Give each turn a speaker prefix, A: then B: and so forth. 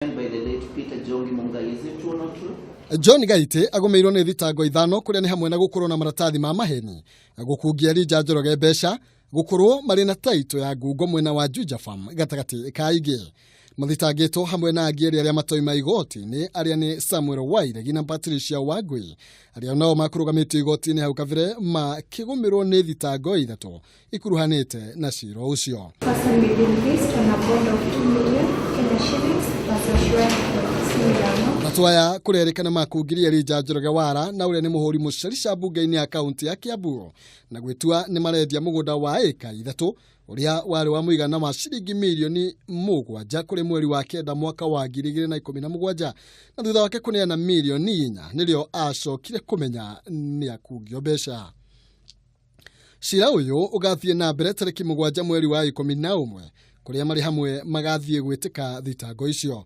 A: By the late Peter Njongi Mungai. Is it true or not true?
B: John Gaite agũmĩirwo nĩ thitango ithano kũrĩa nĩ hamwe na gũkorwo na maratathi ma maheni, gũkungia Elijah Njoroge mbeca, gũkorwo marĩ na taito ya ngungo mwena wa Juja Farm gatagatĩ ka ingĩ. Mathitangĩtwo hamwe na angĩ erĩ arĩa matoima igoti-inĩ arĩa nĩ Samuel Wairegi na Patricia Wangui arĩa nao makũrũgamĩtio igoti-inĩ hau kabere makĩgũmĩrwo nĩ thitango ithatũ ikuruhanĩte na cira ũcio.
C: Person may be released on a bond of 2 million Kenya shillings plus a surety for similar amount.
B: Atatu aya kũrerĩkana makungirie Elijah Njoroge Wara na ũrĩa nĩ mũhũri mũcarica mbunge-inĩ ya kaunti ya Kiambu na gwĩtua nĩ marendia mũgũnda wa ĩka ithatũ ũrĩa warĩ wa mũigana wa ciringi mirioni 7 kũrĩ mweri wa kenda mwaka wa 2017, na thutha wake kũneana mirioni 4 nĩrĩo acokire kũmenya nĩ akungio mbeca. Cira ũyũ ũgathiĩ na mbere tarĩki 7 mweri wa 11 kũrĩa marĩ hamwe magathiĩ gwĩtĩka thitango icio.